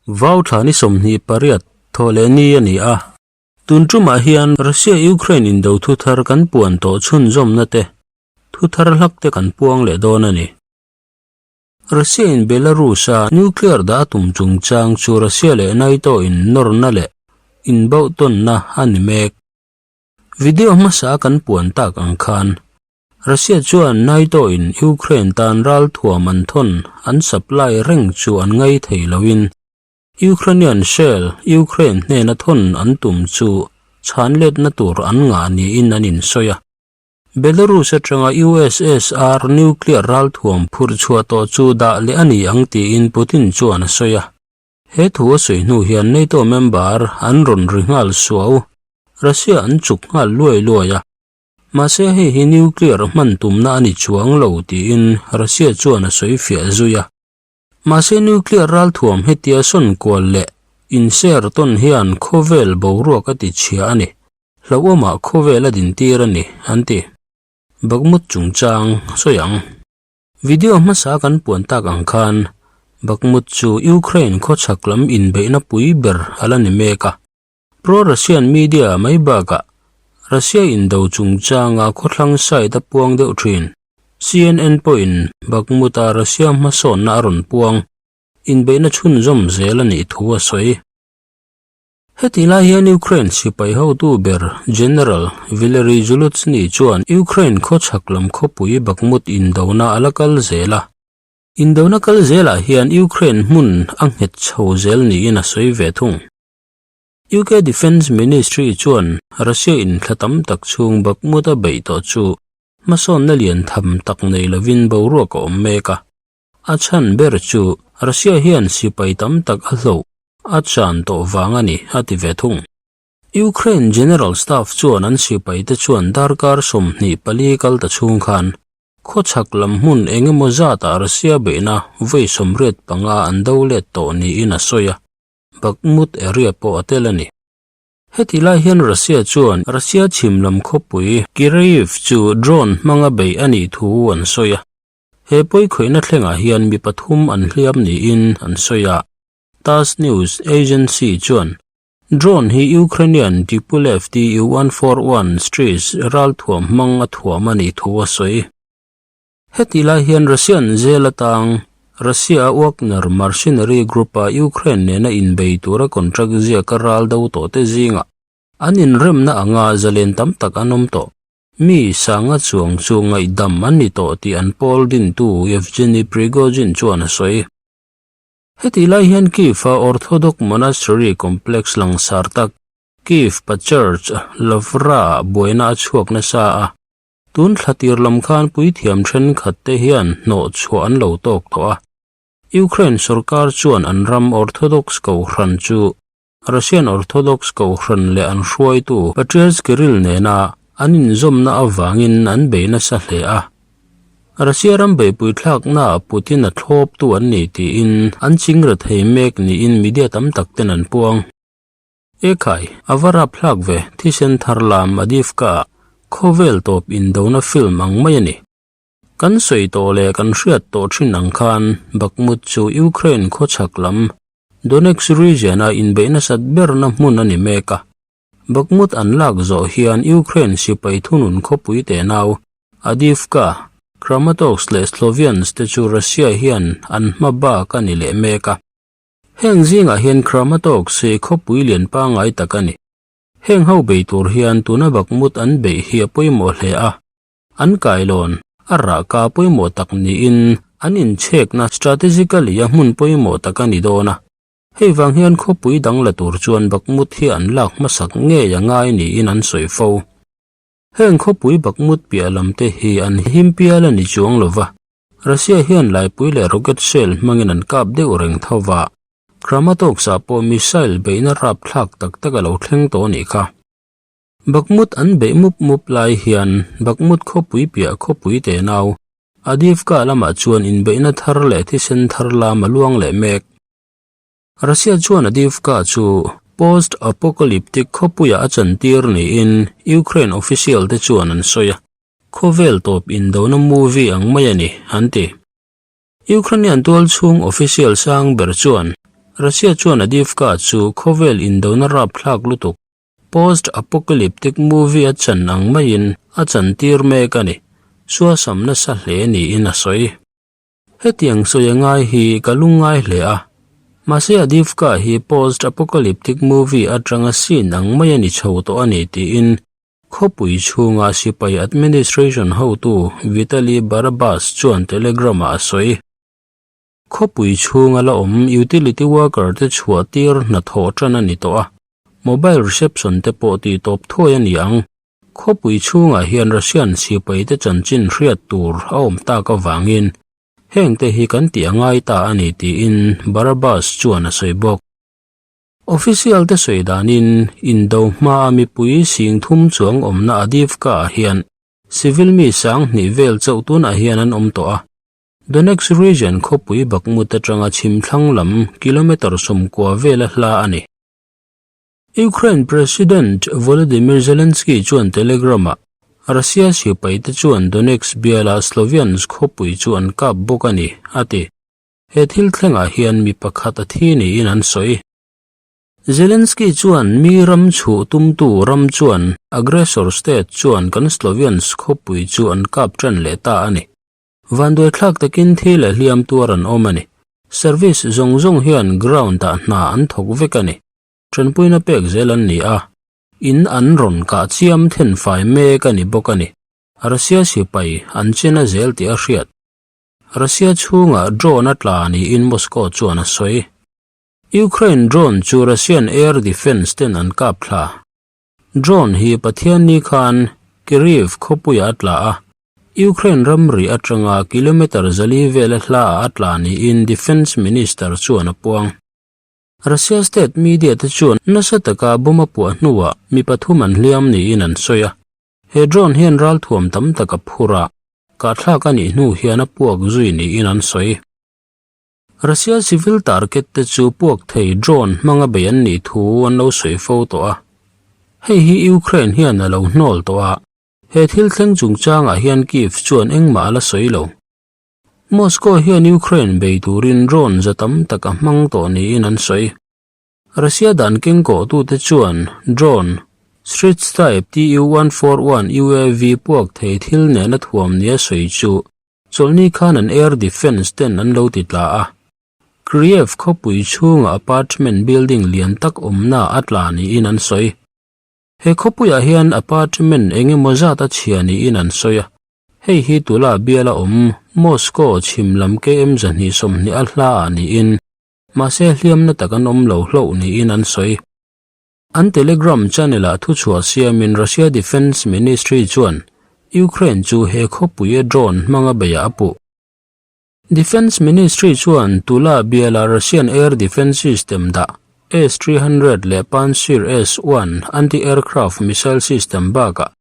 Vau thla ni 28 thawh leh ni a ni a. Tun tumah hian Russia-Ukraine indo thu thar kan puan tawh chhunzawmna te, thu thar hlak te kan puang leh dawn a ni. Russia-in Belarus-a nuclear dah a tum chungchang chu Russia leh NATO in nawrna leh inbauhtawnna a ni mek. Video hmasa kan puan tak ang khan Russia chuan NATO in Ukraine tan ralthuam an thawn an supply reng chu an ngai thei loin Ukrainian shell Ukraine hnena thawn an tum chu chhan letna tur an ngah niin an insawi a. Belarus atanga USSR nuclear ralthuam phurh chhuah tawh chu dah leh a ni ang tiin Putin chuan a sawi a. He thu a sawi hnu hian NATO member an rawn ri nghal suau, Russia an chuk nghal luai luai a. Mahse hei hi nuclear hman tumna a ni chuang lo tiin Russia chuan a sawi fiah zui a. Mahse nuclear ralthuam hetia sawn kual leh inser tawn hian khawvel boruak a ti chhia a ni, hlauhawmah khawvel a dintir a ni, an ti. Bakhmut chungchang sawi ang. Video hmasa kan puan tak ang khan Bakhmut chu Ukraine khawchhak lam inbeihna pui ber a la ni mek a. Pro-Russian media mai bakah Russia indo chungchanga khawthlang side a puang deuh thin. CNN pawhin Bakhmut-a Russia hmasawnna a rawn puang, inbeihna chhunzawm zel a nih thu a sawi. Heti lai hian Ukraine sipai hotu ber General Valery Zaluzhny chuan Ukraine khawchhak lam khawpui Bakhmut indona a la kal zel a. Indona kal zelah hian Ukraine hmun a nghet chho zel niin a sawi ve thung. UK Defence Ministry chuan Russia in thla tam tak chhung Bakhmut a beih tawh chu hmasawnna lian tham tak nei lovin boruak a awm mek a. A chhan ber chu Russia hian sipai tam tak a hloh a chan tawh vang a ni, a ti ve thung. Ukraine General Staff chuan an sipaite chuan darkar 24 kal ta chhung khan khawchhak lam hmun eng emaw zatah Russia beihna vawi 85 an do let tawh niin a sawi a. Bakhmut area pawh a tel a ni. Heti lai hian Russia chuan Russia chhim lam khawpui Kyiv chu drone hmanga beih a nih thu an sawi a. He pawikhawihna thlengah hian mi pathum an hliam niin an sawi a. Tass News Agency chuan drone hi Ukrainian Tupolev Tu-141 Strizh ralthuam hmang a thuam a nih thu a sawi. Heti lai hian Russian zel atang Russia-a Wagner mercenary group-a Ukraine nena inbei tura contract ziaka ral do tawhte zingah an inremna anga zalen tam tak an awm tawh. Mi sanga chuang chu ngaihdam an ni tawh tih an pawl dintu Yevgeny Prigozhin chuan a sawi. Heti lai hian Kyiv-a Orthodox monastery complex langsar tak Kyiv Pachurch Lavra-ah buaina a chhuak nasa a. Tun thla tir lam khan puithiam thenkhat te hian hnawh chhuah an lo tawk tawh a. Ukraine sorkar chuan an ram Orthodox Kohhran chu Russian Orthodox Kohhran leh an hruaitu Patriarch Kirill nena an inzawmna avangin an bei nasa hle a. Russia ram beihpui thlaknaah Putin a thlawptu an ni tiin an chingra thei mek niin media tam tak ten an puang. Ekhai, a va rap hlak ve, thisen thar lam Adivka ah khawvel tawp indona film ang mai a ni. Kan sawi tawh leh kan hriat tawh thin ang khan Bakhmut chu Ukraine khawchhak lam Donetsk region a inbeih nasat berna hmun a ni mek a. Bakhmut an lak zawh hian Ukraine sipai thunun khawpui tenau Adivka, Kramatorsk leh Sloviansk te chu Russia hian an hma bak a ni leh mek a. Heng zingah hian Kramatorsk hi khawpui lian pangngai tak a ni. Heng ho bei tur hian tuna Bakhmut an beih hi a pawimawh hle a, an kailawn a rahka pawimawh tak niin an inchhekna strategically a hmun pawimawh tak a ni dawn a. Hei vang hian khawpui dang la tur chuan Bakhmut hi an lak hmasak ngei a ngai niin an sawi fo. Heng khawpui Bakhmut piah lam te hi an him pial a ni chuang lova. Russia hian laipui leh rocket shell hmangin an kap deuh reng tho va, Kramatorsk-ah pawh missile beihna rapthlak tak tak a lo thleng tawh a nih kha. Bakhmut an beih mup mup lai hian Bakhmut khawpui piah khawpui tenau Avdiivka lamah chuan inbeihna thar leh thisen thar lam a luang leh mek. Russia chuan Avdiivka chu post-apocalyptic khawpuiah a chantir niin Ukraine official te chuan an sawi a. Khawvel tawp indona movie ang mai a ni, an ti. Ukrainian tual chhung official sang ber chuan Russia chuan Adivka chu khawvel indona rapthlak lutuk, post-apocalyptic movie a chan ang maiin a chantir mek a ni, suasam nasa hle niin a sawi. Hetiang sawi a ngai hi ka lungngai hle a, mahse Adivka hi post-apocalyptic movie atanga scene ang mai a ni chho tawh a ni tiin Khawpui chhunga sipai administration hotu Vitaly Barabas chuan Telegram-ah a sawi. Khawpui chhunga la awm utility worker te chhuah tir hnathawh tan a ni tawh a, mobile reception te pawh tih tawp thuai a ni ang. Khawpui chhungah hian Russian sipai te chanchin hriat tur a awm tak avangin heng te hi kan tih a ngai ta a ni tiin Barabas chuan a sawi bawk. Official te sawi danin indo hmaa mipui sing thum chuang awmna Adivka ah hian civil mi sang hnih vel chauh tunah hian an awm tawh a. Donetsk region khawpui Bakhmut atanga chhim thlang lam kilometre 90 vela hla a ni. Ukraine President Volodymyr Zelensky chuan Telegram-ah Russia sipai te chuan Donetsk biala Sloviansk khawpui chu an kap bawk a ni, a ti. He thil thlengah hian mi pakhat a thi niin an sawi. Zelensky chuan mi ram chhuh tumtu ram chuan aggressor state chuan kan Sloviansk khawpui chu an kap tan leh ta a ni. Vanduaithlak takin thi leh hliam tuar an awm a ni. Service zawng zawng hian ground-ah hna an thawk vek a ni. Tanpuina pek zel an ni a, in an rawn kah chiam thenfai mek a ni bawk a ni. Russia sipai an chena zel tih a hriat. Russia chhungah drone a tla niin Moscow chuan a sawi. Ukraine drone chu Russian air defence ten an kap thla. Drone hi Pathianni khan Kyiv khawpuiah a tla a, Ukraine ramri atanga kilometre 400 vela hlaah a tla niin Defence Minister chuan a puang. Russia state media te chuan nasa taka bomb a puah hnuah mi pathum an hliam niin an sawi a. He drone hian ralthuam tam tak a phur a, kahthlak a nih hnu hian a puak zui niin an sawi. Russia civil target te chu puak thei drone hmanga bei an nih thu an lo sawi fo tawh a. Hei hi Ukraine hian a lo hnawl tawh a, he thil thleng chungchangah hian Kyiv chuan engmah a la sawi lo. Moscow hian Ukraine bei turin drone za tam tak a hmang tawh niin an sawi. Russia dan kengkawhtute chuan drone, Street-type Tu-141 UAV puak thei thil nena thuam nia sawi chu chawlhni khan an air defence ten an lo ti tla a. Kyiv khawpui chhunga apartment building lian tak awmna a tla niin an sawi. He khawpuiah hian apartment eng emaw zat a chhia niin an sawi a. Hei hi Tula biala awm Moscow chhim lam km 220 a hlaah niin Mahse hliamna tak an awm lo hlauh niin an sawi. An Telegram channel-ah thuchhuah siamin Russia Defence Ministry chuan Ukraine chu he khawpuia drone hmanga beiah a puh. Defence Ministry chuan Tula biala Russian air defence system dah S-300 leh Pantsir S-1 anti-aircraft missile system bakah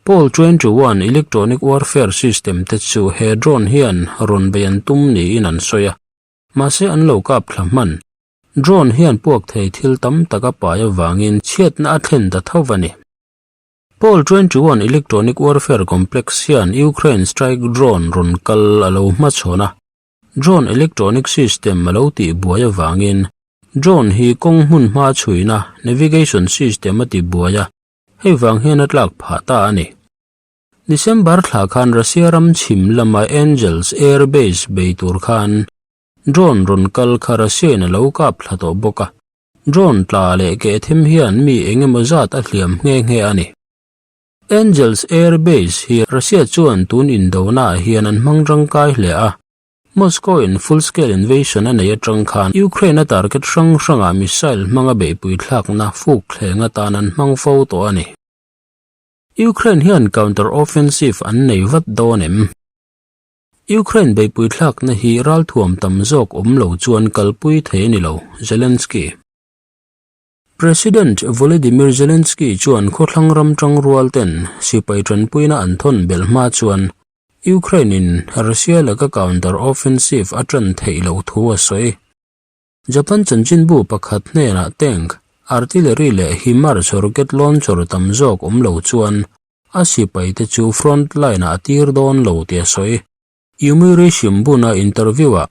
Pol 21 electronic warfare system te chu he drone hian rawn bei an tum niin an sawi a. Mahse an lo kap thla hman. Drone hian puak thei thil tam tak a pai avangin chhiatna a thlen ta tho a ni. Pol 21 Electronic Warfare Complex hian Ukraine strike drone rawn kal a lo hmachhawn a, drone electronic system a lo tih buai avangin drone hi kawng hmun hma chhuina navigation system a ti buai a, hei vang hian a tlak phah ta a ni. December thla khan Russia ram chhim lama Engels Air Base bei tur khan drone rawn kal kha Russia-in a lo kap thla tawh bawk a, drone tla leh keh them hian mi eng emaw zat a hliam nghe nghe a ni. Engels Air Base hi Russia chuan tun indonaah hian an hmang tangkai hle a, Moscow-in full-scale invasion a nei atang khan Ukraine-a target hrang hrangah missile hmanga beihpui thlakna fuk thleng atan an hmang fo tawh a ni. Ukraine hian counter offensive an nei vat dawn em? Ukraine beihpui thlakna hi ralthuam tam zawk awm lo chuan kalpui thei a ni lo, Zelensky. President Volodymyr Zelensky chuan khawthlang ram tangrual ten sipai tanpuina an thawn belh hma chuan Ukraine in Russia laka counter offensive a tan theih loh thu a sawi. Japan chanchinbu pakhat hnenah tank, artillery leh HIMARS rocket launcher tam zawk awm lo chuan a sipaite chu front line-ah a tir dawn lo tih a sawi. Yomiuri Shimbun-a interview-ah,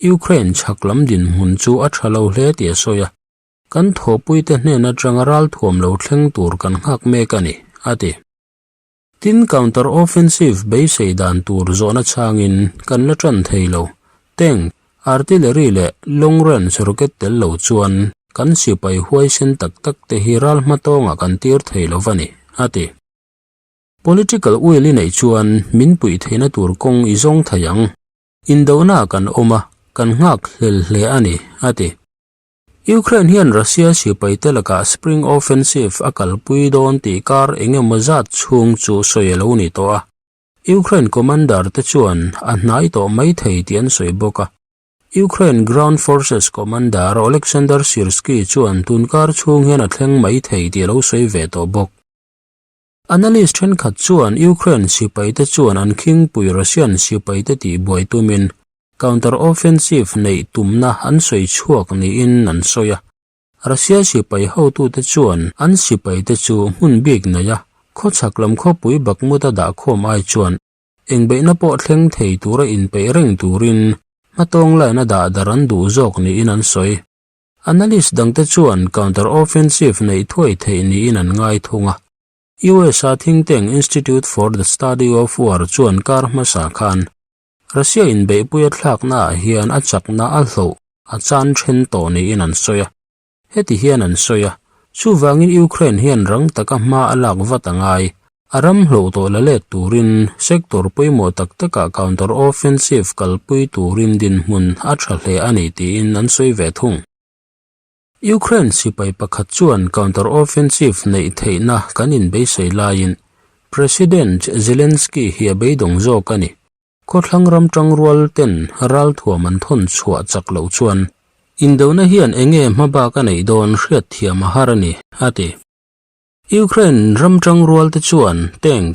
Ukraine chhak lam dinhmun chu a tha lo hle tih a sawi a, Kan thawhpuite hnen atanga ralthuam lo thleng tur kan nghak mek a ni, a ti. Tin, counter offensive beisei dan tur zawhna changin kan la tan thei lo. Tank, artillery leh long range rocket tel lo chuan kan sipai huaisen tak tak te hi ral hmatawngah kan tir thei lo va ni, a ti. Political will i neih chuan min puih theihna tur kawng i zawng thei ang. Indohnaah kan awm a, kan nghak hlel hle a ni, a ti. Ukraine hian Russia sipaite lakah Spring Offensive a kalpui dawn tih kar eng emaw zat chhung chu sawi a lo ni tawh a. Ukraine commander te chuan a hnai tawh mai thei tih an sawi bawk a. Ukraine Ground Forces commander Oleksandr Syrskyi chuan tunkar chhung hian a thleng mai thei tih a lo sawi ve tawh bawk. Analyst thenkhat chuan Ukraine sipaite chuan an khingpui Russian sipaite tihbuai tumin counter-offensive neih tumna an sawi chhuak niin an sawi a. Russia sipai hotute chuan an sipaite chu hmun bik neia khawchhak lam khawpui Bakhmut-a dahkhawm ai chuan engbeihna pawh thleng thei tura inpeih reng turin hmatawng line a dah dar an duh zawk niin an sawi. Analyst dangte chuan counter-offensive neih thuai theih niin an ngai thung a. US-a think tank Institute for the Study of War chuan kar hmasa khan Russia inbeihpui a thlaknaah hian a chakna a hloh a chan then tawh niin an sawi a. Heti hian an sawi a, chuvangin Ukraine hian rang taka hma a lak vat a ngai. A ram hloh tawh la let turin sector pawimawh tak takah counter-offensive kalpui turin dinhmun a tha hle a ni tiin an sawi ve thung. Ukraine sipai pakhat chuan counter-offensive neih theihna kan inbeisei laiin President Zelensky hi a beidawng zawk a ni. Khawthlang ram tangrual ten ralthuam an thawn chhuah chak loh chuan indona hian enge hmabak a neih dawn hriatthiam a har a ni, a ti. Ukraine ram tangrual te chuan tank,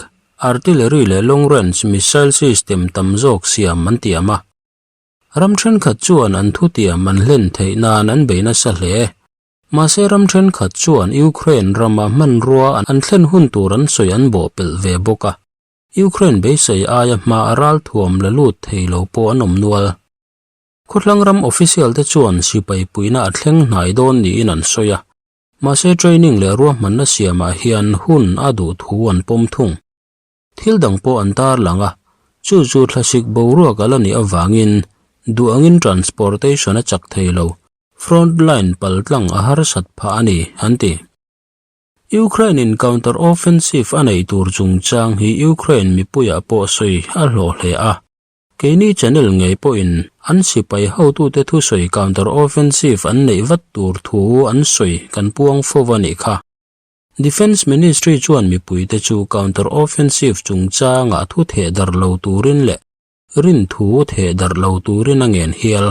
artillery leh long range missile system tam zawk siam an tiam a. Ram thenkhat chuan an thutiam an hlen theih nan an bei nasa hle. Mahse ram thenkhat chuan Ukraine rama hmanrua an thlen hun tur an sawi an bawhpelh ve bawk a. Ukraine beisei aia hma a ralthuam la lut thei lo pawh an awm nual. Khawthlang ram official te chuan sipai puihna a thleng hnai dawn niin an sawi a. Mahse training leh ruahmanna siamah hian hun a duh thu an pawm thung. Thil dang pawh an tarlang a, chu chu thlasik boruak a la nih avangin duh angin transportation a chak thei lo, front line paltlang a harsat phah a ni, an ti. Ukraine in counter offensive a neih tur chungchang hi Ukraine mipuiah pawh sawi a hlawh hle a. Keini channel ngei pawhin an sipai hotute thusawi counter offensive an neih vat tur thu an sawi kan puang fo a nih kha. Defence Ministry chuan mipuite chu counter offensive chungchangah thu theh darh lo turin leh rin thu theh darh lo turin a ngen hial.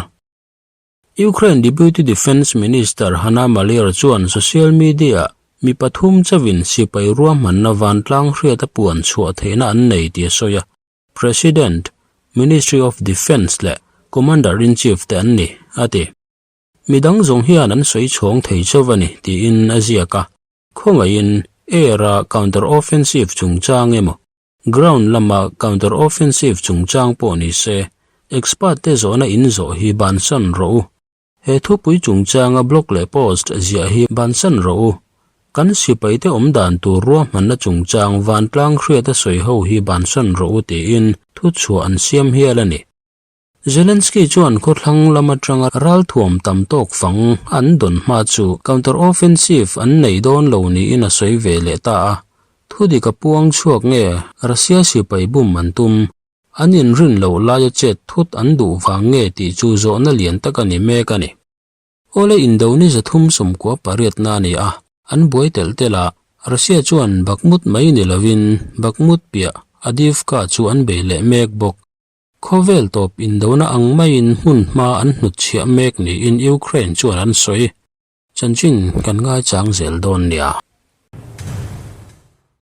Ukraine Deputy Defence Minister Hanna Maliar chuan social media-ah mi pathum chauhin sipai ruahmanna vantlang hriata puan chhuah theihna an nei tih a sawi a. President, Ministry of Defence leh Commander-in-Chief te an ni, a ti. Midang zawng hian an sawi chhawng thei chauh a ni, tiin a ziak a. Khawngaihin air-a counter-offensive chungchang emaw, ground lama counter-offensive chungchang pawh ni se, expert te zawhna in zawh hi bansan rawh u. He thupui chungchanga blog leh post ziah hi bansan rawh u. Kan sipaite awm dan tur ruahmanna chungchang vantlang hriata sawi ho hi bansan rawh u tiin thuchhuah an siam hial a ni. Zelensky chuan khawthlang lam atanga ralthuam tam tawk fang an dawn hma chu counter offensive an nei dawn lo niin a sawi ve leh ta a. Thudik a puang chhuak nge Russia sipai bum an tum An inrin loh laia chet thut an duh vang nge tih chu zawhna lian tak a ni mek a ni. Awle Indoni 398 na a ni a, an buai telh telh a, Russia chuan Bakhmut mai ni lovin Bakhmut piah Avdiivka chu an bei leh mek bawk. Khawvel tawp indona ang maiin hmun hma an hnutchhiah mek niin Ukraine chuan an sawi. Chanchin kan ngaichang zel dawn nia.